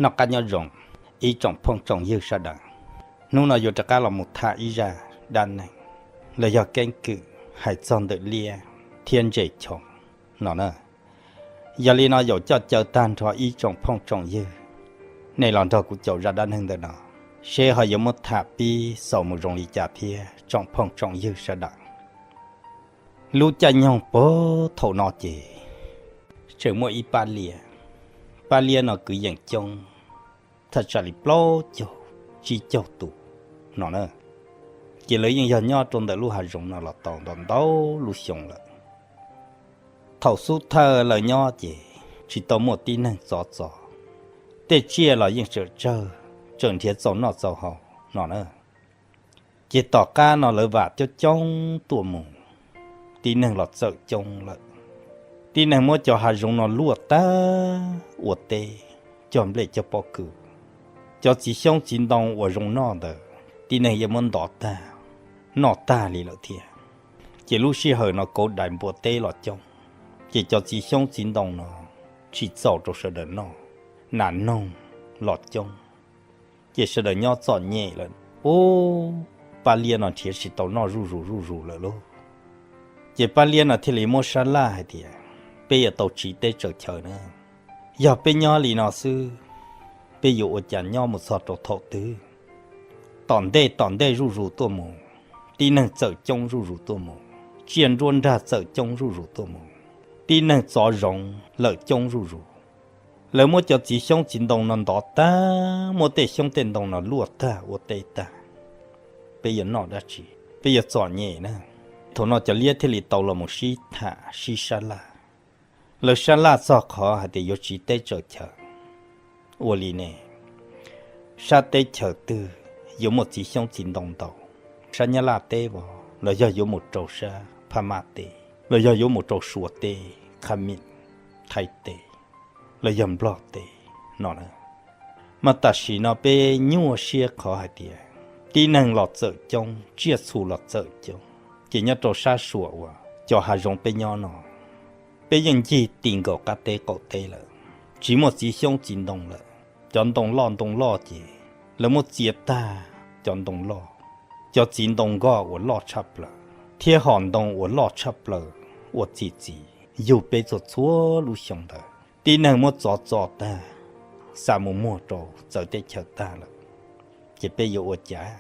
Noj qab nyob zoo, ib tsoom phooj tsoom ywg sawv daws. Hnub no yuav rov qab los mus tham ib zaj dab neeg los yog keeb kwm hais txog ntawm liab thiab ntses choo no na. Yog li no yaum coj caw tag nrho ib tsoom phooj tsoom ywg, nej los nrog kuv caum zaj dab neeg ntawm no, seb ho yuav muab tham pib xaus mus zoo li cas thiab tsoom phooj tsoom ywg sawv daws. Lub caij nyoog puag thaum no ces tseem muaj ib pab liab. Pab liab no kwv yees coob, thaj tsam li plaub caug tsib caug tus no na. Ces lawv yeej yog nyob rau ntawm lub hav zoov no los tau ntau ntau lub xyoo lawm. Thaum xub thawj lawv nyob ces tsis tau muaj tib neeg txov txo, tej tsiaj los yeej tseem tsawg, tseem nrhiav txaus noj txaus haus no na. Ces tom qab no lawv vam coob coob tuaj mus, tib neeg los txawm coob lawm. Tib neeg muab cov hav zoov no luaj tag ua teb, cog nplej cog pob kws. Cov txiv xyoob txiv ntoo uas zoo noj ntawd tib neeg yeej muab ntov tag, noj tag li lawm thiab. Ces lub sij hawm no kauv dais npua teb los coob, ces cov txiv xyoob txiv ntoo no tsis txaus rau sawv daws noj, nas noog los coob. Ces sawv daws nyob txom nyem lawm, ub, pab liab no nrhiav tsis tau noj zuj zus zuj zus lawm lauj. Ces pab liab no thiaj li muab sab laj hais tias, peb yuav tau tsiv teb tsaws chaw na. Yog peb nyob li no xwb, peb yuav ua cas nyob mus txog rau thaum twg? Tom ntej tom ntej zuj zus tuaj mus, tib neeg txawm coob zuj zus tuaj mus, tsiaj nruab nrag txawm coob zuj zus tuaj mus, tib neeg txov zoov lawm coob zuj zus. Lawv muab cov txiv xyoob txiv ntoo no ntov tag, muab tej xyoob tej ntoo no luaj tag ua teb tag, peb yuav noj dab tsi? Peb yuav txom nyem na. Thaum no cov liab thiaj li tau los mus sib tham sib sab laj. Lawv sab laj txog qhov hais tias yuav tsiv teb tsaws chaw. Ua li ne, sab teb chaws twg yuav muaj txiv xyoob txiv ntoo ntau? Sab Nyab Laj teb los yog yuav mus rau sab Phab Mab teb, los yog yuav mus rau Suav teb, Khab Mim, Thaib teb, los yog Nplog teb no na. Mas tam sim no peb nyuaj siab qhov hais tias tib neeg los txawm coob, tsiaj txhu los txawm coob, ces nyob rau sab Suav uas cov hav zoov peb nyob no, peb yeej ncig ti nkaus qab teb qaum teb lawm, tsis muaj txiv xyoob txiv ntoo lawm. Cov ntoo loj ntoo loj ces lawv muab txiav tag cov ntoo loj, cov txiv ntoo nkoj uas loj tshaj plaws thiab hom ntoo uas loj tshaj plaws uas txi txiv yug peb txhua txhua lub xyoo ntawd, tib neeg muab txov txo tag, xa mus muag rau txawv teb chaws tag lawm. Ces peb yuav ua cas?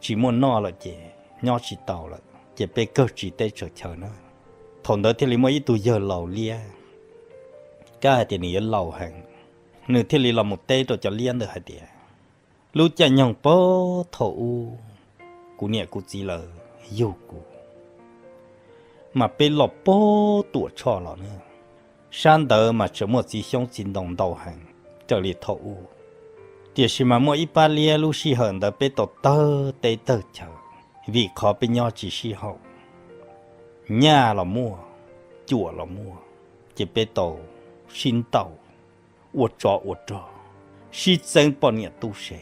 Tsis muaj noj lawm ces nyob tsis tau lawm, ces peb kawg tsiv teb tsaws chaw na. Thaum ntawd thiaj li muaj ib tug yawg laus liab, kab hais tias nws yuav laus heev, nws thiaj li los mus teb rau cov liab ntawd hais tias, lub caij nyoog puag thaum ub, kuv niam kuv txiv lawv yug kuv, mas peb los puag Tuam Tshoj los na. Sab ntawd mas tseem muaj txiv xyoob txiv ntoo ntau heev raws li thaum ub, tiam sis mas muaj ib pab liab lub sij hawm ntawd peb tau tawg teb tawg chaw, vim qhov peb nyob tsis sib haum. Nyaj los muaj, cuam los muaj, ces peb tau sib ntaus, ua tsov ua rog, sib txeeb poj niam tub se,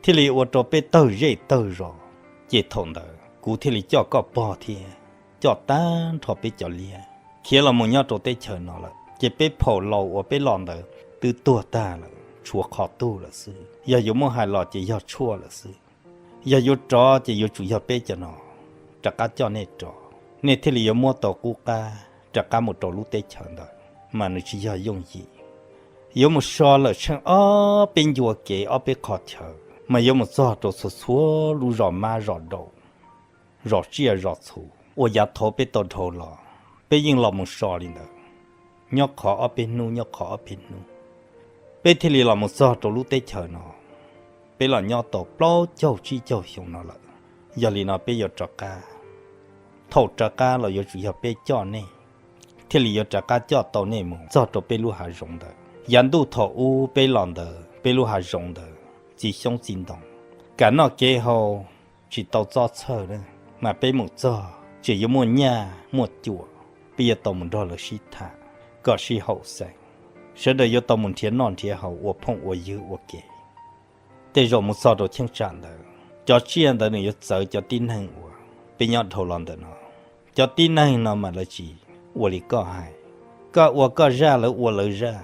thiaj li ua rau peb tawg zej tawg zos. Ces thaum ntawd kuv thiaj li coj koj pog thiab coj tag nrho peb cov liab khiav los mus nyob rau teb chaws no lawm. Ces peb phaum laus uas peb los ntawd twb tuag tag lawm, tshuav qhov tug lawm xwb. Yog yuav muab hais los ces yog tshuaj lawm xwb. Yog yuav rov ces yuav tsum yog peb cov no rov qab coj nej rov, nej thiaj li yuav muab tau qub qab rov qab mus rau lub teb chaws ntawd, mas nws tsis yog yooj yim. Yuav mus so lawm tsheej ob peb ncua kev ob peb qhov chaw, mas yuav mus txog rau txhua txhua lub zos mab zos daus, zos tsiaj zos txhu uas yav thaud peb tau dhau los, peb yeej los mus so li ntawd, nyob qhov ob peb hnub nyob qhov ob peb hnub, peb thiaj li los mus txog rau lub teb chaws no. Peb los nyob tau plaub caug tsib caug xyoo no lawm. Yog li no peb yuav rov qab, thaum rov qab los yuav tsum yog peb coj nej, thiaj li yuav rov qab coj tau nej mus txog rau peb lub hav zoov ntawd. Yav ntuj thaum ub peb los ntawd peb lub hav zoov ntawd txiv xyoob txiv ntoo, kam noj kev haus, tsis tau txob txhawj na, mas peb mus txog tseem yuav muaj nyaj muaj cuam, peb yuav tau mus nrog lawv sib tham kom sib haum xeeb, sawv daws yuav tau mus nrhiav noj nrhiav haus ua phooj ua ywg ua ke. Tej zaum mus txog rau cheeb tsam ntawd, cov tsiaj ntawd nws yuav txawv cov tib neeg uas peb nyob dhau los ntawm no. Cov tib neeg no mas lawv tsis ua li koj hais, koj ua koj zaj lawv ua lawv zaj.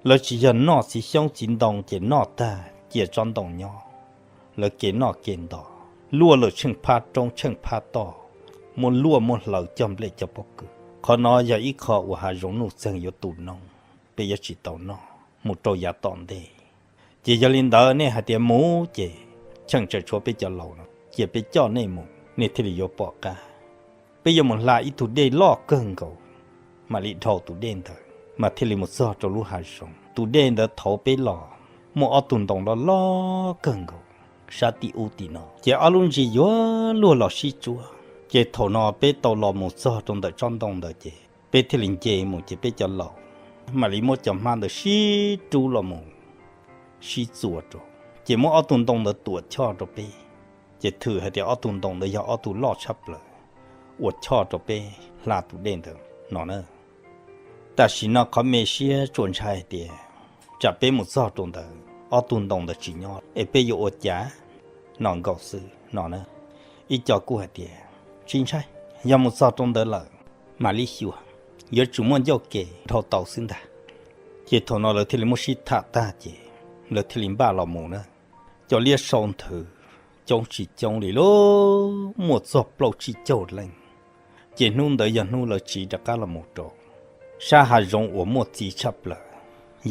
Lawv tsis yog noj txiv xyoob txiv ntoo ces noj tag cia tsob ntoo nyob, lawv kev noj kev nto, luaj lawm tsheej phab roob tsheej phab toj, muab luaj muab hlawv cog nplej cog pob kws. Qhov no yog ib qho uas hav zoov nuj txeeg yuav tu noob, peb yuav tsis tau noj mus rau yav tom ntej. Ces yog li ntawd nej hais tias mus ces cheem tsam tshuav peb cov laus no, cia peb coj nej mus nej thiaj li yuav pom qab. Peb yuav mus hla ib tug dej loj kawg nkaus, mam li dhau tus dej ntawd mas thiaj li mus txog rau lub hav zoov. Tus dej ntawd thaum peb los muaj ob tug ntoo loj loj kawg nkaus sab tim ub tim no, ces ob lub ntsis yuav luag los sib tsuab. Ces thaum no peb tau los mus txog rau ntawm tsob ntoo ntawd ces peb thiaj li nce mus, ces peb cov laus mam li muab cov hmab ntawd sib rub los mus sib txuas rau, ces muab ob tug ntoo ntawd tuam choj rau peb. Ces thwm hais tias ob tug ntoo ntawd yog ob tug loj tshaj plaws uas choj rau peb hla tus dej ntawd no na. Tam sim no qhov me siab tsuas ntshai hais tias tsam peb mus txog rau ntawd ob tug ntoo ntawd tsis nyob es peb yuav ua cas no nkaus xwb no na. Ib co kuj hais tias tsis ntshai, yog mus txog rau ntawd lawm mam li xyuas, yuav tsum muaj ncauj ke dhau tau xwb ntag. Ces thaum no lawv thiaj li muab sib tham tag ces lawv thiaj li npaj los mus na. Cov liab sau nthwv coob tsis coob li lauj, muaj txog plaub tsib caug leej. Ces hnub ntawd yog hnub lawv tsiv rov qab los mus rau sab hav zoov uas muaj txiv tshaj plaws,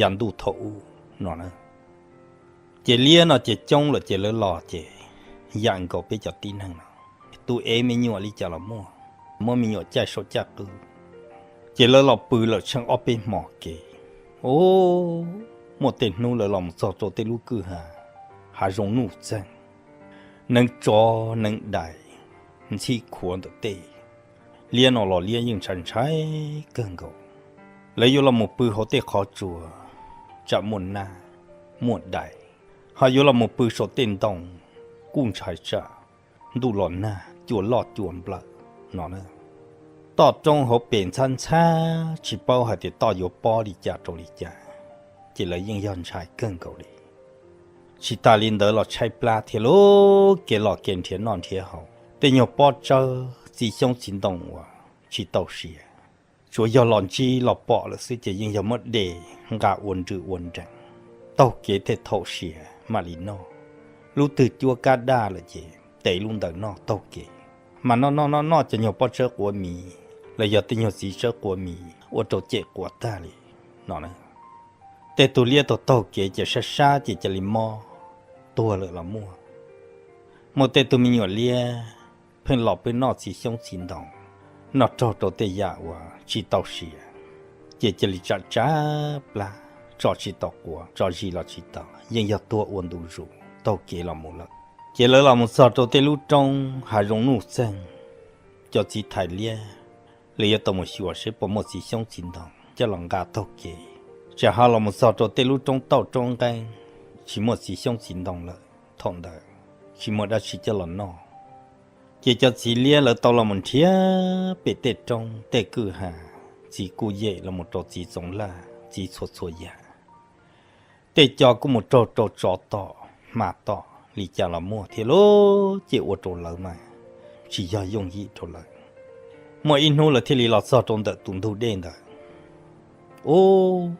yav ntuj thaum ub no na. Ces liab no ces coob lawm ces lawv los ces yam nkaus peb cov tib neeg no, tus ev me nyuam li cas los muaj, muab me nyuam caij saum caj qwb. Ces lawv los pw lawm tsheej ob peb hmos kev, o, muaj tej hnub lawv los mus txog rau tej lub kwj ha, hav zoov nuj txeeg, neev tsov neev dais ntxhib khuav ntawm tej. Liab no los liab yeej ntshai ntshai kawg nkaus. Lawv yuav los mus pw hauv tej qhov tsua tsam muaj nab muaj dais, ho yuav los mus pw saum tej ntoo kuj ntshai tsam ntuj los nag cua loj cua nplawm no na. Toj roob hauv pes ntxhab ntxhab tsis paub hais tias toj yuav pob li cas rau li cas, ces lawv yeej yog ntshai kawg nkaus li. Tsis tas li ntawd los tshaib plab thiab lauj, kev los kev nrhiav noj nrhiav haus, tej nyuag pob tsawb txiv xyoob txiv ntoo uas tsis tau siav, tsuas yog los ntsib los pom lawm xwb ces yeej yog muab de nqa ua nrws ua nrees, taug kev thiaj thaum siav mam li noj. Lub twg cuab kab daj lawm ces tev lub ntawd noj taug kev, mas noj noj noj noj cov nyuag pob tsawb quav mis los yog tej nyuag txiv tsawb quav mis ua rau cem quav tag li no na. Tej tug liab taug taug kev ces sab sab ces cia li mob tuag lawm los muaj. Muaj tej tug me nyuam liab pheej los pw noj txiv xyoob txiv ntoo, noj raug rau tej yam uas tsis tau siav, ces cia li tsam tsam plab, tso tsis tau quav, tso zis los tsis tau, yeej yog tuag ua ntu zus taug kev los mus lawm. Ces lawv los mus txog rau tej lub roob hav zoov nuj txeeg, cov txiv thais liab lawv yuav tau mus xyuas seb puas muaj txiv xyoob txiv ntoo coj los nqa taug kev. Tsam ho los mus txog rau tej lub roob tauj roob nqeeb tsis muaj txiv xyoob txiv ntoo lawm, thaum ntawd tsis muaj dab tsi coj los noj. Ces cov txiv liab lawv tau los mus nrhiav pem tej roob tej kwj ha, txiv kuj yem los mus rau txiv txoov laj, txiv txhua txhua yam. Tej co kuj mus raug rau tsov tom hma tom li cas los muaj thiab lauj, ces ua rau lawv mas tsis yog yooj yim rau lawv. Muaj ib hnub lawv thiaj li los txog rau ntawm tus ntug dej ntawd. Ub,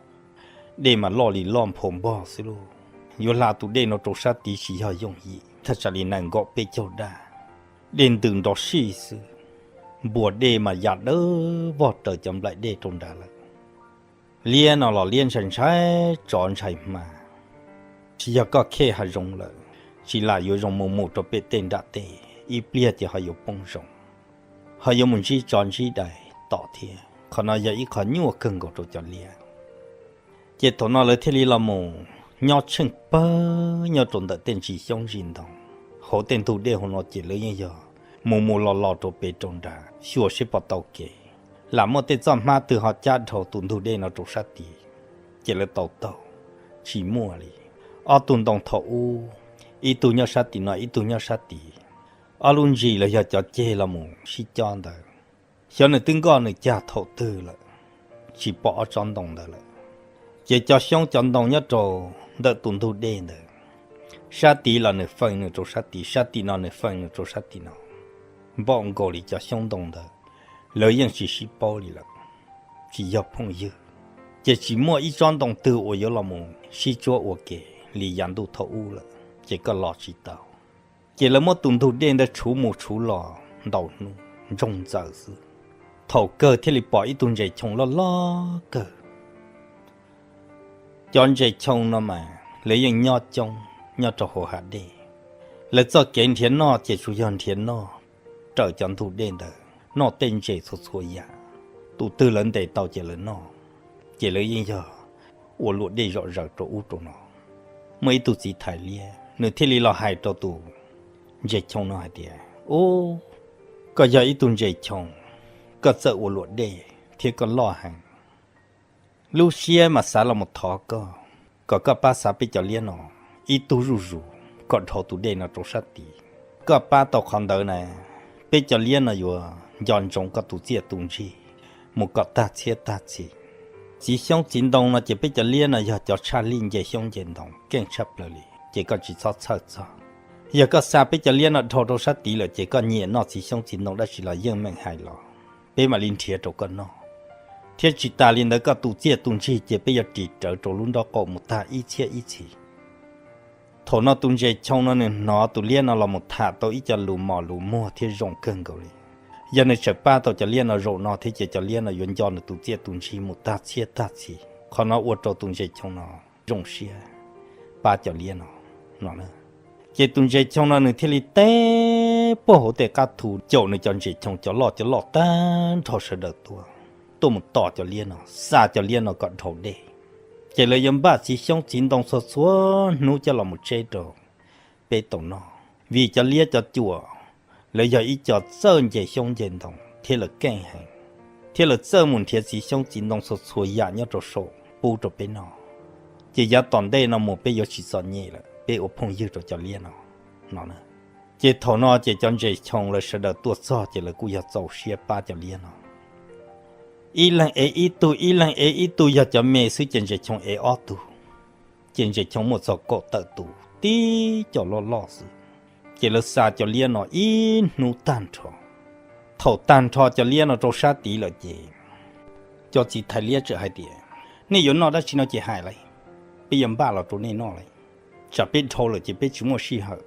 dej mas loj li loj nphau npog xwb lauj. Yuav hla tus dej no rau sab tid tsis yog yooj yim, thaj tsam li nees nkaum peb caug daj. Dej ntws nrov sij xwb, npuas dej mas ya dawb vog raws cov nplaim dej rau nrad lawm. Liab no los liab ntshai ntshai tsov ntshai hma. Tsis yog koj khej hav zoov lawm, tsis lam yuav zoo mus mus rau pem tej nram tej, ib pliag ces ho yuav poob zoov, ho yuav mus ntsib tsov ntsib dais tom thiab. Qhov no yog ib qho nyuaj kawg nkaus rau cov liab. Ces thaum no lawv thiaj li los mus nyob tsheej pawg nyob rau ntawm tej ntsis xyoob ntsis ntoo, hauv tej ntug dej hauv no ces lawv yeej yog mus mus los los rau pem rau nrad xyuas seb puas tau kev, lam muaj tej txoj hmab twg ho cab dhau tus ntug dej no rau sab tid. Ces lawv tau taug, tsis muaj li. Ob tug ntoo thaum ub, ib tug nyob sab tim no ib tug nyob sab tid, ob lub ntsis los yog cov ceg los mus sib cob ntawd, xyov nws twb nkoj nws cag thaum twg lawm, tsis pom ob tsob ntoo ntawd lawm. Ces cov xyoob cov ntoo nyob rau ntawm tus ntug dej ntawd, sab tid los nws feej nws rau sab tid, sab tim no nws feej nws rau sab tim no, npaum nkaus li cov xyoob ntoo ntawd lawv yeej tsis sib paub li lawm, tsis yog phooj ywg. ces tsis muaj ib tsob ntoo twg uas yuav los mus sib tsuab ua ke li yav ntuj thaum ub lawm, ces koj los tsis tau. Ces lawv muab tus ntug dej ntawd tshuv mus tshuv los ntau hnub ntsoog ntxaws xwb, thaum kawg thiaj li pom ib tug ntses choo loj loj kawg. Cov ntses choo no mas lawv yeej nyob coob nyob rau hauv hav dej. Lawv txoj kev nrhiav noj ces tsuas yog nrhiav noj raws cov ntug dej ntawd, noj tej ntses txhua txhua yam. Tus twg lawv ntes tau ces lawv noj, ces lawv yeej yog ua luam dej zom zaws rau ub rau no. Muaj ib tug txiv thais liab nws thiaj li los hais rau tus ntses choo no hais tias, Ub, koj yog ib tug ntses choo, koj txawj ua luam dej thiab koj loj heev. Lub siab mas xav los mus thov koj, kom koj pab xa peb cov liab no ib tug zuj zus kom dhau tus dej no rau sab tid. Koj pab tau qhov ntawd na, peb cov liab no yuav nco ntsoov koj tus txiaj tus ntsig mus kom tag txhiab tag txhis. Txiv xyoob txiv ntoo no ces peb cov liab no yog cov tshaj lij nce xyoob nce ntoo keej tshaj plaws li, ces koj tsis txhob txhawj txog. Yog koj xa peb cov liab no dhau rau sab tid lawm ces koj nyiam noj txiv xyoob txiv ntoo dab tsi los yeej meem hais los, peb mam li nrhiav rau koj noj. Thiab tsis tas li ntawd koj tus txiaj tus ntsig ces peb yuav ris rawv rau lub nrob qaum mus tag ib txhiab ib txhis. Thaum no tus ntses choo no nws hnov tus liab no los mus tham tau ib co lus mos lus muag thiab zoo kawg nkaus li. Yog nws tseem pab tau cov liab no zaum no thiab ces cov liab no yuav nco nws tus txiaj tus ntsig mus tag txhiab tag txhis. Qhov no ua rau tus ntses choo no zoo siab pab cov liab no no. Ces tus ntses choo no nws thiaj li teb puag hauv tej qab thu caum nws cov ntses choo cov loj cov loj tag nrho sawv daws tuaj, tuaj mus tos cov liab no, xa cov liab no kom dhau dej. Ces lawv yuav npaj txiv xyoob txiv ntoo txhua txhua hnub coj los mus tseb rau peb tau noj. Vim cov liab cov cuam lawv yog ib co txawj nce xyoob nce ntoo thiab lawv keej heev, thiab lawv txawj mus nrhiav txiv xyoob txiv ntoo txhua txhua yam nyob rau saum pub rau peb noj. Ces yav tom ntej no mus peb yuav tsis txom nyem lawm, peb ua phooj ywg rau cov liab no no. Ces thaum no ces cov ntses choo lawv sawv daws tuaj txog ces lawv kuj yog txaus siab pab cov liab no. Ib leeg ev ib tug, ib leeg ev ib tug, yog cov me xwb ces ntses choo ev ob tug. Ces ntses choo muaj txog kaum tawm tus tib co loj loj xwb. Ces lawv xa cov liab no ib hnub tag nrho. Thaum tag nrho cov liab no rau sab tid lawm ces cov txiv thais liab txawm hais tias, Nej yuav noj dab tsi no ces hais lauj, peb yuav npaj los rau nej noj lauj. Tsam peb dhau lawm ces peb tsis muaj sij hawm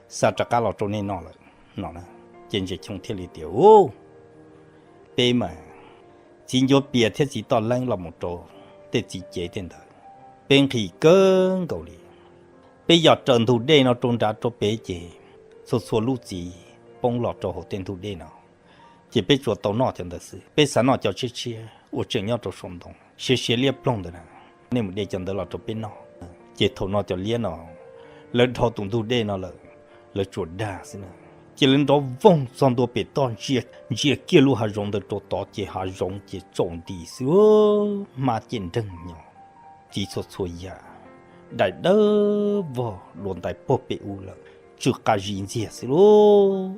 xa rov qab los rau nej noj lawm no. Ces ntses choo thiaj li tias, Ub, peb mas txiv ncuav pias thiab txiv toj leeb los mus rau tej txiv cev tej ntawd, peb nqhis kawg nkaus li. Peb yos raws ntug dej no rau nrad rau pem ces txhua txhua lub txiv poob los rau hauv tej ntug dej no, ces peb tsuas tau noj cov ntawd xwb. Peb xav noj cov tshiab tshiab uas tseem nyob rau saum ntoo, siav siav liab ploog ntawd na, nej mus de cov ntawd los rau peb noj. Ces thaum no cov liab no lawv dhau tus ntug dej no lawm, lawv tsuas dag xwb na. Ces lawv nrov voog txog ntua pem toj, ntsia kiag lub hav zoov ntawd rau tod ces hav zoov ces tsaus nti xwb, hmab cem nreeg nyo, txiv txhua txhua yam, daim dawb vog dua ntais puag pem ub lawm, tsw qa zis ntxiag xwb lauj.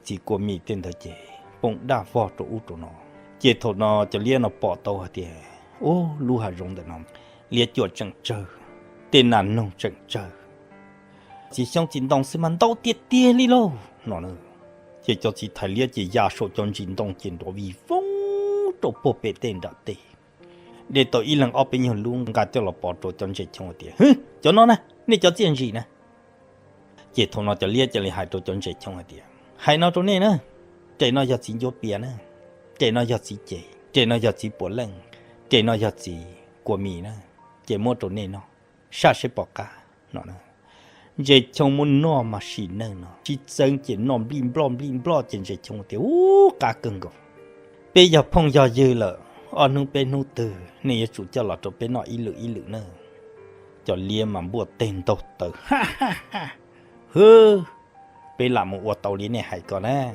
Txiv kua mis tej ntawd ces poob daj vog rau ub rau no. Ces thaum no cov liab no pom tau hais tias, Ub, lub hav zoov ntawm no liab cuam tseem tsawg, tej nas noog tseem tsawg, txiv xyoob txiv ntoo xwb mas ntau tiag tiag li lauj no. Ces cov txiv thais liab ces ya saum cov ntsis ntoo ces nrov vig voob rau puag pem tej nram tej. De tau ib leeg ob peb nyuag lub nqa coj los pov rau cov ntses choo hais tias, Hwb, cov no na, nej cov txiaj ntsim na. Ces thaum no cov liab cia li hais rau cov ntses choo hais tias, Hais no rau nej na, tes no yog txiv ncuav pias na, tes no yog txiv ces, tes no yog txiv puav leej, tes no yog txiv kua mis na, ces muab rau nej noj, saj seb puas qab no. Ntses choo muab noj mas sim neej no sib txeeb ces noj nplij nploj nplij nploj ces ntses choo tias, Ub, qab kawg nkaus. Peb yog phooj yog ywg lawm, ob hnub peb hnub twg nej yuav tsum coj los rau peb noj ib lwm ib lwm na. Cov liab mas npuaj teg ntaug taw, Hwb, peb lam mus ua tau li nej hais ko na.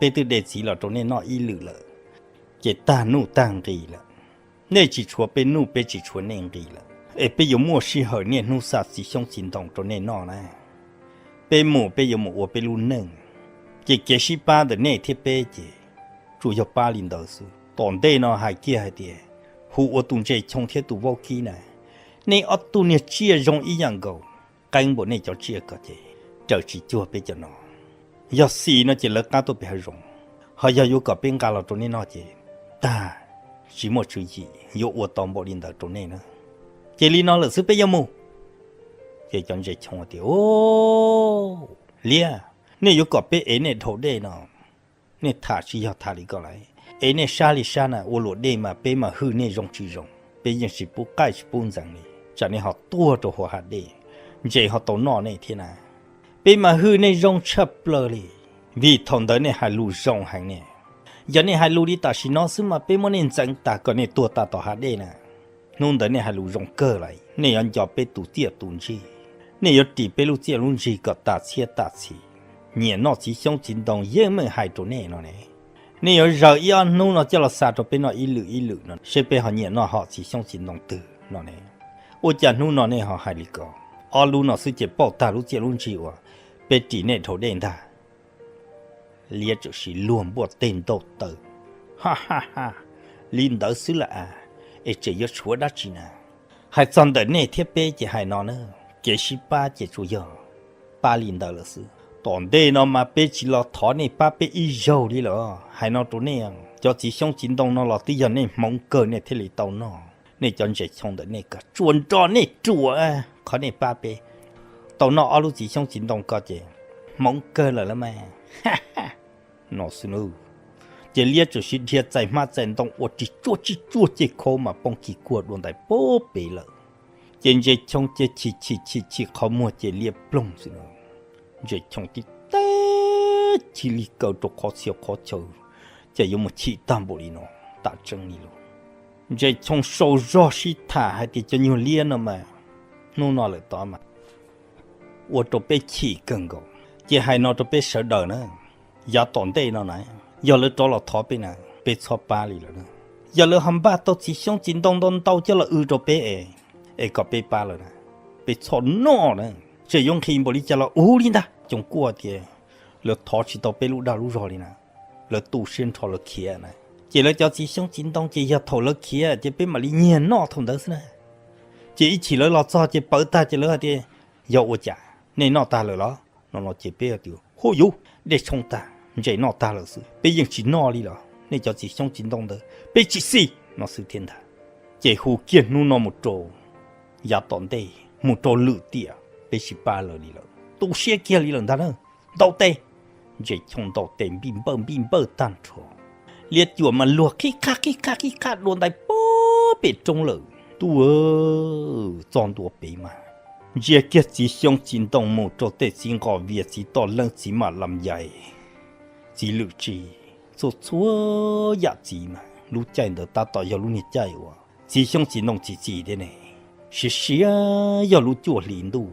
Peb twb de txiv los rau nej noj ib lwm lawm, ces tag nuj tag nqis lawm. Nej tsis tshuav peb nuj, peb tsis tshuav nej nqis lawm, es peb yuav muaj sij hawm niaj hnub xa txiv xyoob txiv ntoo rau nej noj na. Peb mus peb yuav mus ua peb lub neej, ces kev sib pab ntawm nej thiab peb ces tsuas yog pab li ntawd xwb. Tom ntej no hais kiag hais tias, hu ua tus ntses choo thiab tus vaub kib na, nej ob tug niag tsiaj zoo ib yam nkaus, qeeb npaum nej cov tsiaj ko ces raws tsis cuag peb cov no. Yog xis no ces lawv qab tuaj pem hav zoov, ho yog yuav kom peb nqa los rau nej noj ces tag. tsis muaj tswv yim yuav ua tau npaum li ntawd rau nej na. Ces li no lawm xwb peb yuav mus. Ces cov ntses choo tias, Liab, nej yuav kom peb ev nej dhau dej no, nej tham tsis yog tham li ko lawm. Ev nej sab li sab na, ua luam dej mas peb mas hwj nej zoo tsis zoo, peb yeej tsis pub qaij tsis pub ntxeev li, tsam nej ho tuag rau hauv hav dej, ntses ho tau noj nej thiab na. Peb mas hwj nej zoo tshaj plaws li, vim thaum ntawd nej hais lus zoo heev ne. Yog nej hais lus li tam sim no xwb mas peb muab nej ntxeev tas kom nej tuag tas tom hav dej na. Hnub ntawd nej hais lus zoo kawg lawm, nej yuav nco peb tus txiaj tus ntsig, nej yuav ris peb lub txiaj lub ntsig kom tas txhiab tas txhis, nyiam noj txiv xyoob txiv ntoo yeej meem hais rau nej no ne. Nej yuav zaws ib ob hnub no coj los xa rau peb noj ib lwm ib lwm no seb peb ho nyiam noj hom txiv xyoob txiv ntoo twg no ne. Ua cas hnub no nej ho hais li ko? Ob lub no xwb ces pauj tag lub txiaj lub ntsig uas peb ris nej dhau dej ntag. Liab txawm sis luag npuaj teg ntaug taw, Ha ha ha, li ntawd xwb las as, es tseem yuav tshuav dab tsi na? Hais txog ntawm nej thiab peb ces hais no na, kev sib pab ces tsuas yog pab li ntawd lawm xwb. Tom ntej no mas peb tsis los thov nej pab peb ib zaug li lawm. Hais no rau nej, cov txiv xyoob txiv ntoo no los twb yog nej hmoov kawg nej thiaj li tau noj. Nej cov ntses choo ntawm nej kawg tsuas nrog nej ruam qhov nej pab peb tau noj ob lub txiv xyoob txiv ntoo ko ces hmoov kawg lawm las mas. No xwb na. Ces liab txawm sis dhia txais hmab txais ntoo ua ris tsuaj tsuaj cej khaub mas poob kis kuag dua ntais pub pem lawm. Ces ntses choo ces chim chim chim chim qhov muag ces liab ploog xwb na. Ntses choo tib teg chim li kaw rau qhov txhia qhov chaw, ces yuav mus chim tag npaum li no, tam tseeb li lawm. Ntses choo sau zog sib tham hais tias cov nyuag liab no mas hnub no lawm tod mas ua rau peb chim kawg nkaus. Ces hais no rau peb sawv daws na, yav tom ntej no na, yog lawv rov los thov peb na, peb txhob pab li lawm na. Yog lawv ho npaj tau txiv xyoob txiv ntoo ntau ntau coj los w rau peb es, es kom peb pab lawm na, peb txhob noj na. Tseem yuav nqhis npaum li cas los ua li ntag, coom kuaj tias lawv thov tsis tau peb lub dag lub zog li na, lawv tu siab nrho lawv khiav na. Ces lawv cov txiv xyoob txiv ntoo ces yog thaum lawv khiav ces peb mam li nyiag noj thaum ntawd xwb na. Ces ib chim lawv los txog ces pawv tag ces lawv hais tias, Yog ua cas nej noj tag lawm los? No no ces peb tias, Hu yuv, dej tshoo tag, ntses noj tag lawm xwb, peb yeej tsis noj li los, nej cov txiv xyoob txiv ntoo ntawd peb tsis xis no xwb thiab ntag. Ces hu kiag hnub no mus rau yav tom ntej mus rau lwm tiam peb tsis pab lawv li lawm, tu siab kiag li lawm ntag na. Ntaus tes, ntses choo ntaus tes npij npawj npij npawj tag nrho. Liab cuam mas luag qhib qhaj qhib qhaj qhib qhaj dua ntais pub pem roob lawm. Tuj, txog ntua pem mas ntsia kiag txiv xyoob txiv ntoo mus rau tej txiv nqos vias txiv toj leeb txiv mam lam yais, txiv lwm tsi, txhua txhua yam txiv mas lub caij ntawd tab tom yog lub niag caij uas txiv xyoob txiv ntoo txi txiv thiab ne, siav siav yog lub cuaj hli ntuj,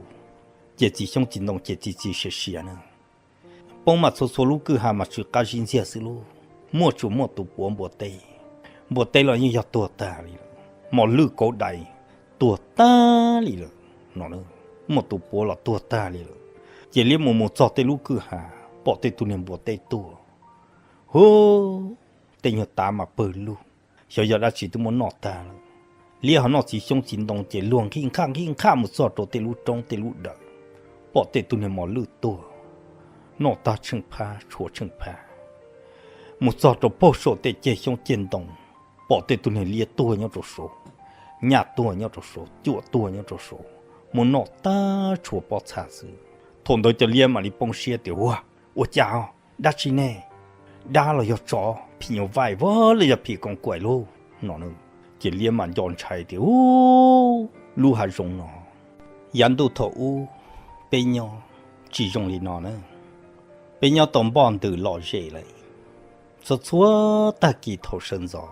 ces txiv xyoob txiv ntoo ces txi txiv siav siav na. Poob mas txhua txhua lub kwj ha mas tsw qab zib ntxiag xwb lauj, muaj tsuas muaj tus puav npua teb, npua teb los yeej yog tuag tag li lawm, mos lwj kauv dais tuag tag li lawm no, muaj tus puav los tuag tag li lawm. Ces liab mus mus txog tej lub kwj ha, pom tej tug niag npua teb tuag, hu, tej nyuag tav mas pawg lug, xyov yog dab tsi twb muab noj tag lawm. Liab ho noj txiv xyoob txiv ntoo ces luag nqhij nqhaj nqhij nqhaj mus txog rau tej lub roob tej lub dawm, pom tej tug niag mos lwj tuag, noj tag tsheej phab tshuav tsheej phab. Mus txog rau puag saum tej ceg xyoob ceg ntoo, pom tej tug niag liab tuag nyob rau saud, nyaj tuag nyob rau saud, cuam tuag nyob rau saud, muab noj tag tshuav pob txha xwb. Thaum ntawd cov liab mam li poob siab tias, Ua, ua cas, dab tsi ne? Dab los yog tsov, phim nyuj vais vaj los yog phim koos kaim lauj no. Ces liab mam nco ntshai tias, Ub, lub hav zoov no, yav ntuj thaum ub peb nyob tsis zoo li no na. Peb nyob tau npoj ntws lom zem lawm, txhua txhua tag kis thaum sawv ntxov,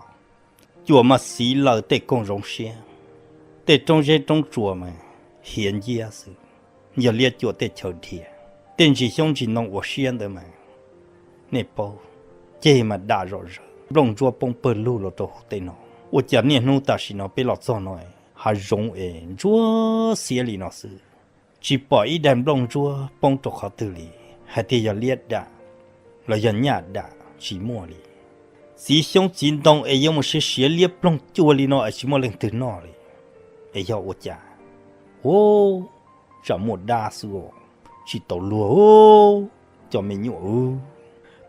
cuam mas xiv laws tej koog zoov siab, tej roob zeb roob tsua mas hiav nciab xwb. Yog liab cuam tej chaw dhia, tej ntsis xyoob ntsis ntoo uas siab ntawd mas, nej paub, ceg mas dam zom zaws, nplooj ntsuab poob pawg lug los rau hauv tej no. Ua cas niaj hnub tam sim no peb los txog no, hav zoov es ntsuab xiab li no xwb, tsis pom ib daim nplooj ntsuab poob rau qhov twg li, hais tias yog liab dam los yog nyaj dam tsis muaj li. Txiv xyoob txiv ntoo es yuav mus siav siav liab ploog cua li no es tsis muaj leej twg noj li, es yog ua cas? Hu, tsam muaj dab xwb, tsis tau luag, cov me nyuam,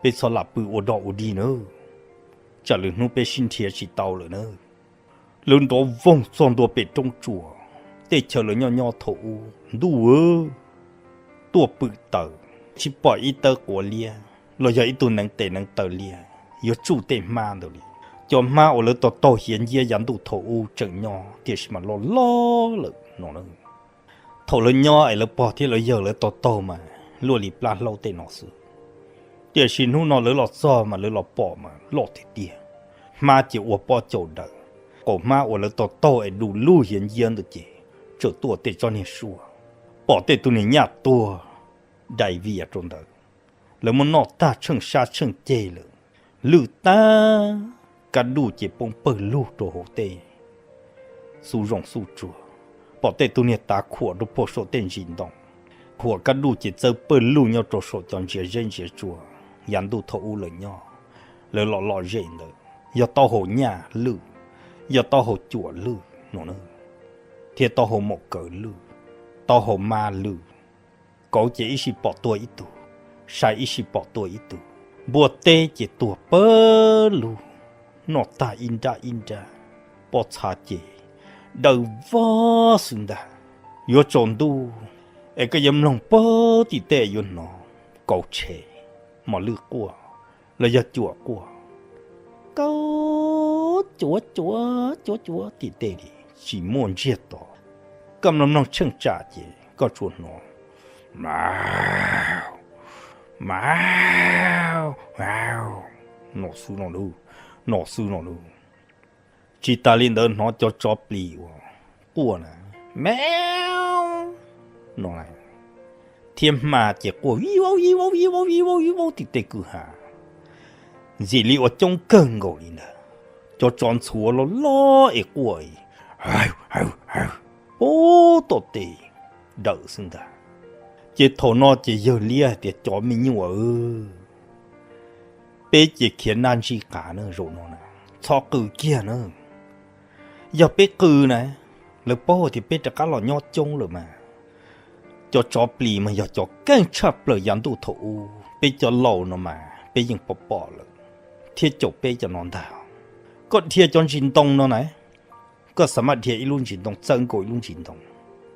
peb txhob lam pw ua dog ua dig na. tsam lwm hnub peb sib nrhiav tsis tau lawm na. Lawv nrov voog txog ntua pem roob tsuas, tej chaw lawv nyob nyob thaum ub ntuj, tuaj pw taws, tsis pom ib tawb quav liab los yog ib tug neev tes neev taw liab yuav tsuj tej hmab ntawd li. Cov hmab uas lawv tau taug hiav nciab yav ntuj thaum ub tseem nyob tiam sis mas loj loj lawm no. Thaum lawv nyob es lawv pog thiab lawv yawg lawv tau taug mas luaj li plab hlaub tej no xwb, tiam sis hnub no lawv los txog mas lawv los pom mas loj tiag tiag. Hmab ces ua pob caus daws, qaum hmab uas lawv tau taug es du lug hiav nciab ntawd ces tseem tuaj tej tsob niag suab, pom tej tug niag nyaj tuag dai vias rau ntawd. Lawv muab noj tag tsheej sab tsheej ceg lawm, lwj tag, kab duj ces poob pawg lug rau hauv tej xub zoom xub tsua, pom tej tug niag tav khuam rau puag saum tej ntsis ntoo, khuam kab duj ces txawb pawg lug nyob rau saum cov ntsiav zeb ntsiav tsua. Yav ntuj thaum ub lawv nyob, lawv los lom zem ntawd, yog taub hau nyaj lwj, yog taub hau cuam lwj no, thiab taub hau maum kawv lwj, taub hau mab lwj. Kauv ces ib sij pom tuag ib tug, sai ib sij pom tuag ib tug, npua teb ces tuag pawg lug, noj tag ib nrab ib nrab, pob txha ces daws vog xwb ntag. Yuav tsaus ntuj es koj yuav mloog puag tim tej yuav hnov kauv tshem, mos lwj quaj los yog cuam quaj, kauv cuav cuav cuav cuav tim tej li tsis muaj ntsiag to. Koj mloog mloog tsheej tsam ces koj tsuas hnov mauv, mauv, mauv, no xwb no lauj, no xwb no lauj. Tsis tas li ntawd hnov cov tsov plis uas quaj na, mauv, no, thiab hma ces quaj vij vauv vij vauv vij vauv vij vauv vij vauv tim tej kwj ha, ntxim li ua coob kawg nkaus li ntawd. Cov tsov ntxhuav loj loj es quaj, hawv hawv hawv, pub tom tej dawm xwb ntag. Ces thaum no ces yawg liab hais tias cov me nyuam, peb ces khiav naj ntsij qav na zaum no na, txhob qw kiag na. Yog peb qw na, lawv paub tias peb rov qab los nyob coob lawm mas. Cov tsov plis mas yog cov keej tshaj plaws yav ntuj thaum ub, peb cov laus no mas peb yeej pom pom lawm, thiab caum peb cov no ntag. Koj dhia cov ntsis ntoo no na, koj xav maj dhia ib lub ntsis ntoo txawb nkaus ib lub ntsis ntoo,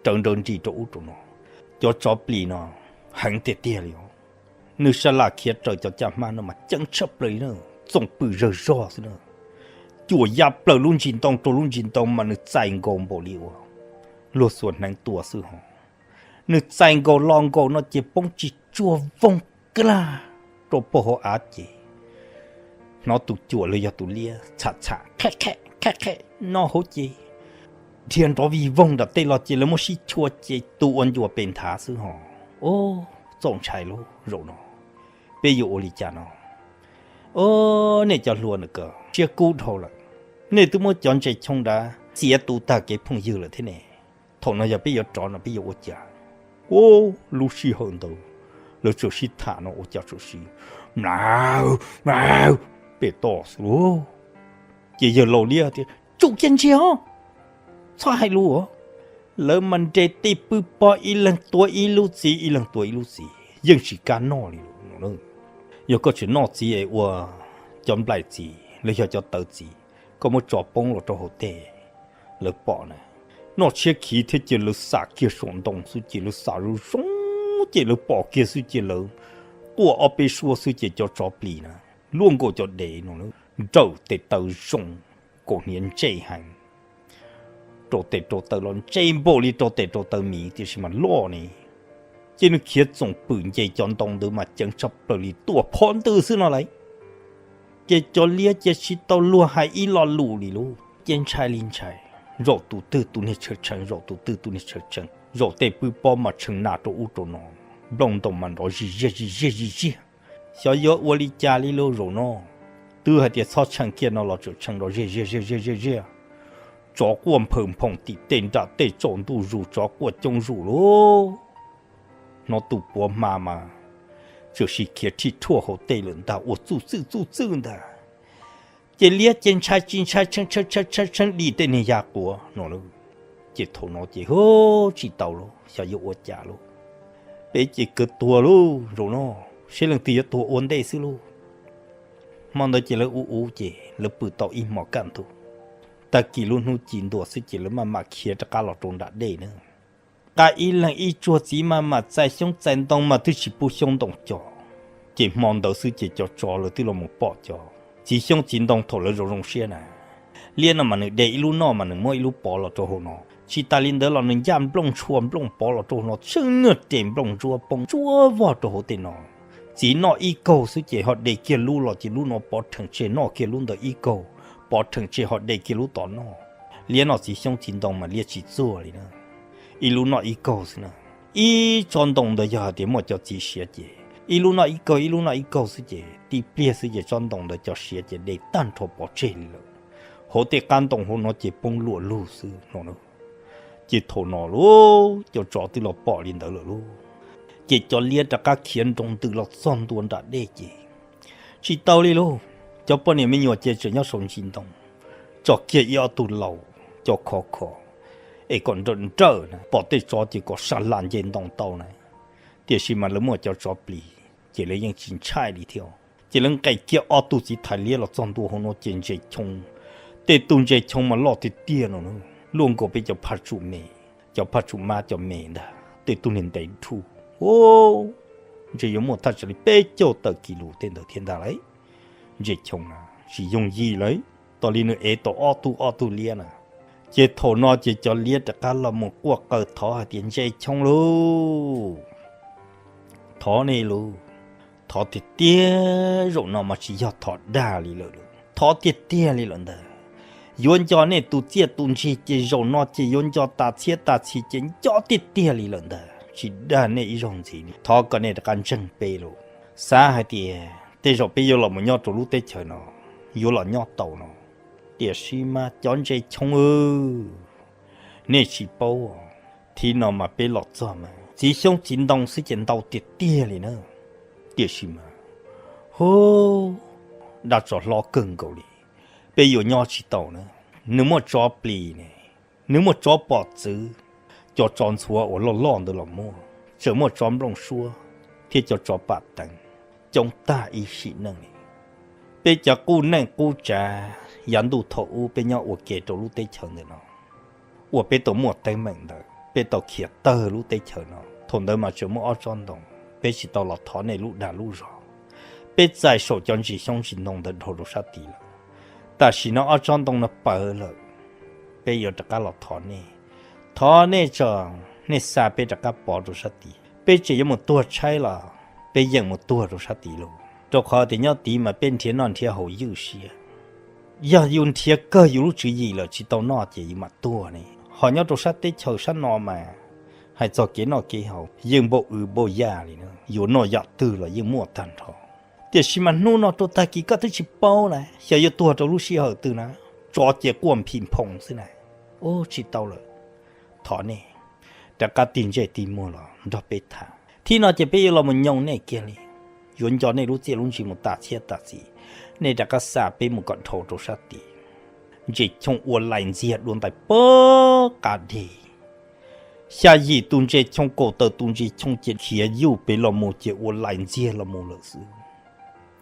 rawv nrawv nris rau ub rau no. Cov tsov plis no heev tiag tiag li os. Nws sab laj khiav raws cov caj hmab no mas ceeb tshaj plaws li na, txoom pwm zawg zog xwb na. Cuam ya plaws lub ntsis ntoo rau lub ntsis ntoo mas nws txais nkaus npaum li uas luag xuas hneev tua xwb ho. Nws txais nkaus los nkaus no ces poob tsis tsuag voog kag rau puag hauv av ces hnov tus cuam los yog tus liab txham txham qheb qheb qheb qheb no hauv ces dhia nrov vij voog nram tej los ces lawv muab sib chua ces tus ua ncua pes nthav xwb ho. Ub, txaus ntshai lauj zaum no, peb yuav ua li cas no? Ub, nej cov hluas ntawm ko siab kub dhau lawm, nej twb muab cov ntses choo nrad txiav tu tag kev phooj ywg lawm thiab ne. Thaum no yog peb yuav rov no peb yuav ua cas? Ub, lub sij hawm ntawd lawv txawm sib tham no ua cas txawm sib mlav mlav pem toj xwb lauj. Ces yawg laus liab tias, tsum kiag ntsia os, txhob hais lus os. Lawv mas nres tes pw pob ib leeg tua ib lub txiv ib leeg tua ib lub txiv yeej tsis kam noj li no. Yog koj tseem noj txiv es ua cov nplaim txiv los yog cov tawv txiv, koj muab tso poob los rau hauv tej, lawv pom na, noj tshiab khiv thiab ces lawv xam kiag saum ntoo xwb ces lawv xam zoo zoo ces lawv pom kiag xwb ces lawv quaj ob peb suab xwb ces cov tsov plis na luaj nkaus cov dev no nrawm tes taw zoo, kaus hniav ntsej heev, rau tes rau taw los ntsej npaum li rau tes rau taw miv tiam sis mas loj ne. Ces nws khiav txoom pwm nce cov ntoo ntawd mas ceev tshaj plaws li tuaj phom ntws xwb no lauj. Ces cov liab ces tsis tau luag hais ib lo lus li lauj, ces ntshai li ntshai, zaum tus twg tus niag tshawv tshee, zaum tus twg tus niag tshawv tshee, zaum tej pw pob mas tshee nas rau ub rau no, nplooj ntoo mas nrov zij ziaj zij ziaj zij ziaj. Xyov yuav ua li cas li lauj zaum no, twb hais tias txhob tshee kiag no los tseem tshee nrov zij ziaj zij ziaj zij ziaj. Tsov quaj nphawm nphoom tim tej nram tej tsaus ntuj zus, tsov quaj coob zus lauj. Hnov tus puav hma mas txawm sis khiav rhij rhuaj hauv tej lawm ntag, ua txuj txwj txuj txwj ntag. Ces liab ces ntshai tsis ntshai tshee tshee tshee tshee dim tej niag ya quav no lauj. Ces thaum no ces hu, tsis tau lauj, xyov yuav ua cas lauj. Peb ces kawg tuag lauj zaum no, seb leej twg yuav tuag ua ntej xwb lauj. Hmo ntawd ces lawv ua ua ces lawv pw tau ib hmos kaj ntug. Tag kis lub hnub ci ntua xwb ces lawv maj mam khiav rov qab los rau nram dej na. Nqa ib leeg ib tsuag txiv maj mam txais xyoob txais ntoo mas twb tsis pub xyoob ntoo co. Ces hmo ntawd xwb ces cov tsov lawv twb los mus pom cov txiv xyoob txiv ntoo thaum lawv zoo zoo siab na. Liab no mas nws de ib lub noj mas nws muab ib lub pov los rau hauv no. Tsis tas li ntawd los nws ncaj nplooj ntshua nplooj pov los rau hauv no, tseeb nyuag res nplooj ntsuab poob ntsuab vog rau hauv tej no. Txiv noj ib kaug xwb ces ho de kiag lub los ces lub no pov rheem tseg noj kiag lub ntawd ib kaug, pov rheem tseg ho de kiag lub tod noj. Liab noj txiv xyoob txiv ntoo mas liab tsis txuag li na. Ib lub noj ib kaug xwb na. Ib tsob ntoo ntawd yog hais tias muaj cov txiv siav ces ib lub noj ib kaug ib lub noj ib kaug xwb ces tib pliag xwb ces tsob ntoo ntawd cov siav ces de tag nrho pov tseg li lawm. Hauv tej qab ntoo hauv no ces poob luaj lug xwb no. Ces thaum no lauj, cov tsov twb los pom li ntawd lawm lauj, ces cov liab rov qab khiav nroo ntws los txog ntua nram dej ces tsis tau li lauj. Cov poj niam me nyuam ces tseem nyob saum ntsis ntoo, tso kiag ib ob tug laus cov khov kho es kom nrawm nrawm na, pom tej tsov ces kom sab lam nce ntoo tau na. Tiam sis mas lawv muaj cov tsov plis ces lawv yeej tsis ntshai li thiab. Ces lawv nqes kiag ob tug txiv thais liab los txog ntua hauv no ces ntses choo, tej tug ntses choo mas loj tiag tiag no, luaj nkaus peb cov phaj tsum me, cov phaj tsum mab cov me ntag, tej tug niag ntev dhuj. Ntshe yuav muaj thaj tsam li peb caug tawm kis lus tej ntawd thiab ntag lauj. Ntses choo na, tsis yooj yim lauj, tas li nws ev tau ob tug ob tug liab na. Ces thaum no ces cov liab rov qab los mus quaj qw thov hais tias, Ntses choo lauj, thov nej lauj, thov tiag tiag, zaum no mas tsis yog thov dag li lawm lauj, thov tiag tiag li lawm ntag. Yuav nco nej tus txiaj tus ntsig ces zaum no ces yuav nco tas txhiab tas txhis ces nco tiag tiag li lawm ntag, tsis dag nej ib zaug ntxiv li. Thov kom nej rov qab ntseeg peb lauj. Xav hais tias tej zaum peb yuav los mus nyob rau lub teb chaws no, yuav los nyob tau no. Tiam sis mas cov ntses choo, nej tsis paub, thib no mas peb los txog mas txiv xyoob txiv ntoo xwb ces ntau tiag tiag li na. Tiam sis mas, hu, dab tsov hlob kawg nkaus li, peb yuav nyob tsis tau na. Nws muaj tsov plis ne, nws muaj tsov pom txwv, cov tsov ntxhuav uas loj loj ntawd los muaj, tseem muaj tsov nplooj suab thiab cov tsov pam teev, coob tag ib sim neej li. Peb cov qub neej qub tsav yav ntuj thaum ub peb nyob ua ke rau lub teb chaws ntawm no, uas peb tau muaj teeb meem ntawd peb tau khiav tawg lub teb chaws no. Thaum ntawd mas tseem muaj ob tsob ntoo, peb tsis tau los thov nej lub dag lub zog, peb txais saum cov ntsis xyoob ntsis ntoo ntawd dhau rau sab tid lawm. Tam sim no ob tsob ntoo no pawv lawm, peb yuav rov qab los thov nej, thov nej tso, nej xa peb rov qab pov rau sab tid, peb tseem yuav mus tuag tshaib los peb yeem mus tuag rau sab tid lauj. Rau qhov tias nyob tid mas peb nrhiav noj nrhiav haus ywj siab, yog yus nrhiav kawg yus lub tswv yim lawm tsis tau noj ces yus mam tuag ne. Ho nyob rau sab teb chaws sab no mas hais txog kev noj kev haus yeej npau w npau yaj li na, yuav noj yam twg los yeej muaj tag nrho. Tiam sis mas hnub no rau tag kis koj twb tsis paub na, xyov yuav tuag rau lub sij hawm twg na, tsov ces quaj nphim nphoo xwb na. Ub, tsis tau lawm, thov nej rov qab tig ntsej tig muag los nrog peb tham. Thib no ces peb yuav los mus nyoo nej kiag li, yuav nco nej lub txiaj lub ntsig mus tas txhiab tas txhis, nej rov qab xa peb mus kom dhau rau sab tid. Ntses choo ua lais ntxiag dua ntais pag qab deg. Xya yim tus ntses choo kaum tawm tus ntses choo ces khiav yuj pem los mus ces ua lais ntxiag los mus lawm xwb.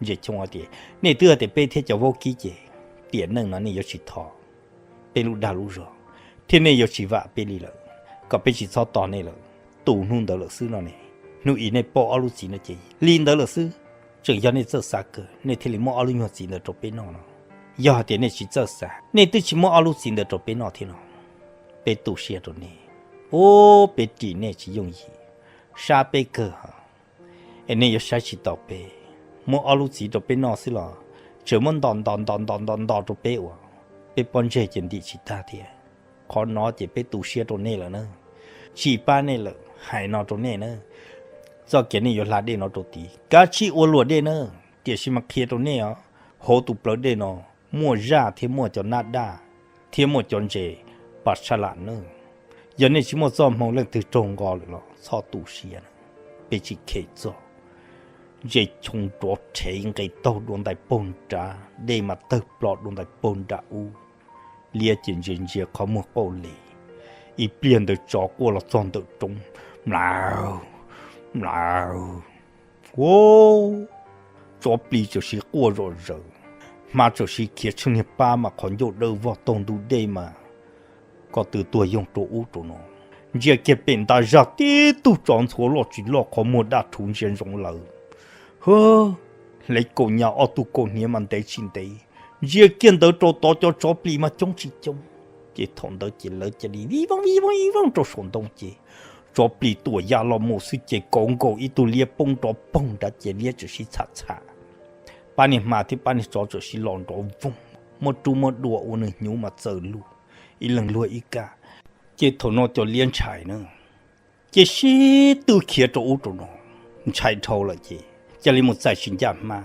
Ntses choo hais tias, nej twb hais tias peb thiab cov vaub kib ces tiam neej no nej yuav tsis thov peb lub dag lub zog, thiab nej yuav tsis vam peb li lawm, kom peb tsis txhob tos nej lawm. Tus hnub ntawd lawm xwb no ne, hnub ib nej pauj ob lub txiv no ces li ntawd lawm xwb. Tseem yog nej txawj xav kawg nej thiaj li muab ob lub nyuag txiv ntawd rau peb noj no. Yog hais tias nej tsis txawj xav, nej twb tsis muab ob lub txiv ntawd rau peb noj thiab no. Peb tu siab rau nej, ub, peb ris nej tsis yooj yim, sab peb kawg hos. Es nej yuav saib tsis taus peb, muab ob lub txiv rau peb noj xwb los tseem muab nto nto nto nto nto nto rau peb uas peb pob ntseg ces ntim tsis tag thiab. Qhov no ces peb tu siab rau nej lawm na, tsis pab nej lawm, hais no rau nej na. Txoj kev nej yuav hla dej no rau tid, kav tsij ua luam dej na. Tiam sis mas qhia rau nej os, hauv tus plawv dej no muaj zaj thiab muaj cov nab daj thiab muaj cov ntses pas tshaj lam na. Yog nej tsis muaj txoj hmoo leej twg raug nqo lawm los txhob tu siab na. Peb tsis khem txog. Ntses choo rov rhev nqes taug dua ntais paug nrad, dej mas tawg plo dua ntais paug nram ub. Liab ces ntsia ntsia qhov muag qauj les. Ib pliag ntawd tsov quaj los txog ntawm roob, mlaus, mlaus. Ua, tsov plis tam sim quaj zom zaws. Hmab txawm siv khiav tsheej niag pab mas qhov ncauj dawb vog taug ntug dej mas ko tw tuag yoog rau ub rau no. Ntsia kiag pem nta zaj tib tug tsov ntxhua loj tsis loj qhov muag daj rhuv ntsia ntsoov lawv. Hwb, hle kaum nyas ob tug kaus hniav mas ntev tsis ntev. Ntsia kiag ntawd rau tod cov tsov plis mas coob tsis coob. Ces thaum ntawd ces lawv cia li vij vooj vij vooj vij vooj rau saum ntoo ces tsov plis tuam ya los mus xwb ces kauv nkaus ib tug liab poob nrov poog nrad ces liab txawm sib txham txham. Pab niag hma thiab pab niag tsov txawm sib los nrov voog, muab rub muab dua ua nws hnyuv mas txawm lug, ib leeg luag ib kab. Ces thaum no cov liab ntshai na, ces sib tw khiav rau ub rau no, ntshai dhau lawm ces cia li mus txais tsis ncaj hmab,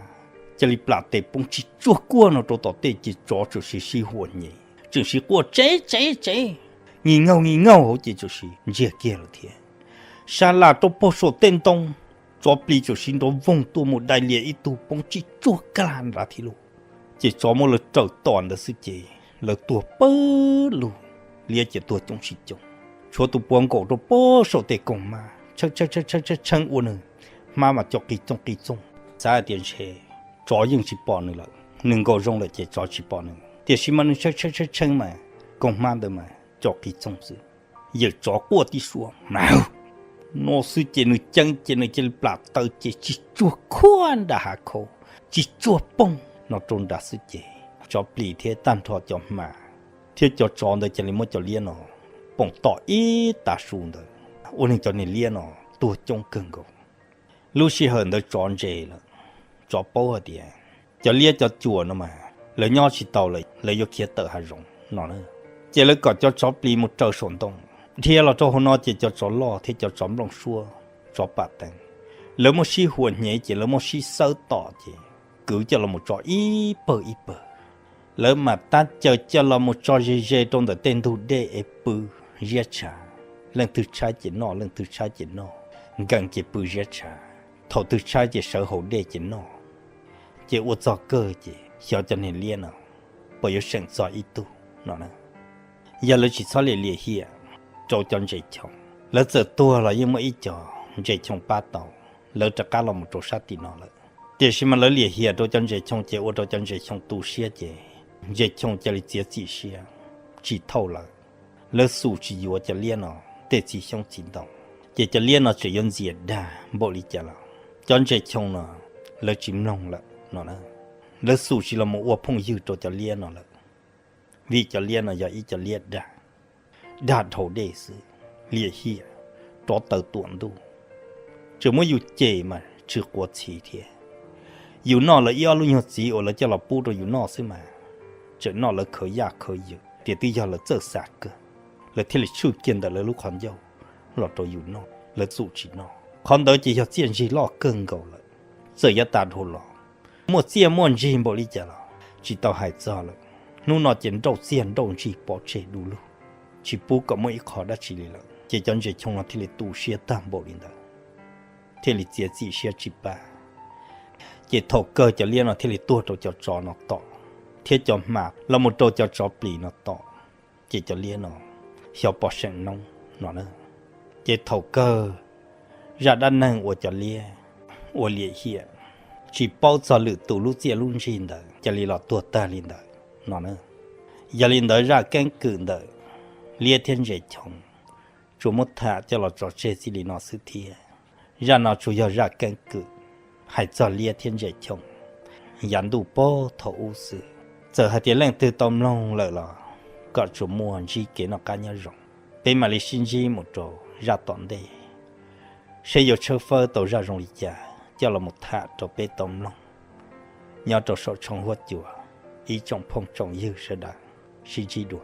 cia li plam tes poob tsis tsuag kuaj no rau tom tej ces tsov txawm sib sib huam nyem tseem sib quaj tsev tsev tsev, ngis ngaug ngis ngaug hauv ces txawm sib ntsiag kiag lawm thiab. Sab laj rau pog saum tej ntoo, tsov plis txawm sib nrov voog tuaj mus dai lias ib tug poob tsis tsuag kaj nrad thiab lauj. Ces tsov muab lawv raws tom ntawd xwb ces lawv tuag pawg lug, liab ces tuag coob tsis coob. Tshuav tus puav nkaum rau pog saum tej koog hmab tshee tshee tshee tshee ua nws, hmab mas co qis txooj qis txooj. Xav hais tias ntshe tsov yeej tsis pom nws lawm, nws nkaum zoo lawm ces tsov tsis pom nws, tiam sis mas nws tshee tshee tshee tshee mas koog hmab ntawd mas co qis txooj xwb. Yawm tsov quaj tib suab mas no xwb ces nws ceeb ces nws cia li plam taw ces tsis tsuag kuaj nram hav khau, tsis tsuag poog no rau nrad xwb ces tsov plis thiab tag nrho cov hma thiab cov tsov ntawd cia li muab cov liab no poom tom ib tav su ntawd, ua neeg cov niag liab no tuag coob kawg nkaus. Lub sij hawm ntawd tsov ntse lawm, tsov paub hais tias cov liab cov cuam no mas lawv nyob tsis tau lawm, lawv yuav khiav tawm hav zoov no na. Ces lawv kom cov tsov plis mus raws saum ntoo, dhia los rau hauv no ces cov tsov loj thiab cov tsov nplooj suab, tsov pam teev, lawv muaj sib huam hnyev ces lawv muaj sib xawb tom ces kwv coj los mus tso ib pawg ib pawg. Lawv mam tab caws coj los mus tso ze ze rau ntawm tej ntug dej es pw ziab tshav, leej twg tshaib ces noj, leej twg tshaib ces noj, nkees ces pw ziab tshav, thaum twg tshaib ces sawv haus dej ces noj. Ces ua txog kawg ces xyov cov niag liab no puas yuav seem txog ib tug no na. Yog lawv tsis txhob liam liam hiam rau cov ntses choo, lawv txawm tuag los yeej muaj ib co ntses choo pab tau, lawv rov qab los mus rau sab tim no lawm. Tiam sis mas lawv liam hiam rau cov ntses choo ces ua rau cov ntses choo tu siab ces ntses choo cia li txiav txim siab tsis thauj lawv. Lawv xum tsis yuav cov liab no tej txiv xyoob txiv ntoo, ces cov liab no tseem yuav ntxias dag npaum li cas los cov ntses choo no lawv tsis mloog lawm no na. Lawv xum tsis los mus ua phooj ywg rau cov liab no lawm, vim cov liab no yog ib co liab dag, dag dhau dej xwb, liam hiam, rov taw tuam ntuj, tseem muab yus cem mas tshwm quav txhiv thiab. Yus noj lawv ib ob lub nyuag txiv uas lawv coj los pub rau yus noj xwb mas, tseem noj lawv khawv yaj khawv yws tias twb yog lawv txawj xav kawg, lawv thiaj li tshwj kiag ntawm lawv lub qhov ncauj los rau yus noj, lawv xum tsis noj. Qhov ntawd ces yog txiaj ntsig loj kawg nkaus lawm. Txawm yuav tas dhau los, muaj txiaj muaj ntsig npaum li cas los tsis tau hais txog lawm. Hnub no ces nrauj txiaj nrauj ntsig pov tseg du lug, tsis pub kom muaj ib qho dab tsi li lawm. Ces cov ntses choo no thiaj li tu siab tag npaum li ntawd, thiaj li txiav txim siab tsis pab. Ces thaum kawg cov liab no thiaj li tuag rau cov tsov no tom, thiab cov hma los mus rau cov tsov plis no tom. Ces cov liab no xyov pom seem noob no na. Ces thaum kawg zaj dab neeg uas cov liab ua liam hiam tsis paub txog lwm tus lub txiaj lub ntsig ntawd cia li los tuag tag li ntawd no na. Yog li ntawd zaj keeb kwm ntawm liab thiab ntses choo tsuas muab tham coj los tso tseg txij li no xwb thiab. Zaj no tsuas yog zaj keeb kwm hais txog liab thiab ntses choo yav ntuj puag thaum ub xwb. Txawm hais tias leej twg tau mloog lawm los kom tsuas muaj ntsib kev noj qab nyob zoo. Peb mam li sib ntsib mus rau zaj tom ntej, seb yuav tshawb fawb tau zaj zoo li cas coj los mus tham rau peb tau mloog nyob rau saum tshooj huab cua. Ib tsoom phooj tsoom ywg sawv daws, sib ntsib dua.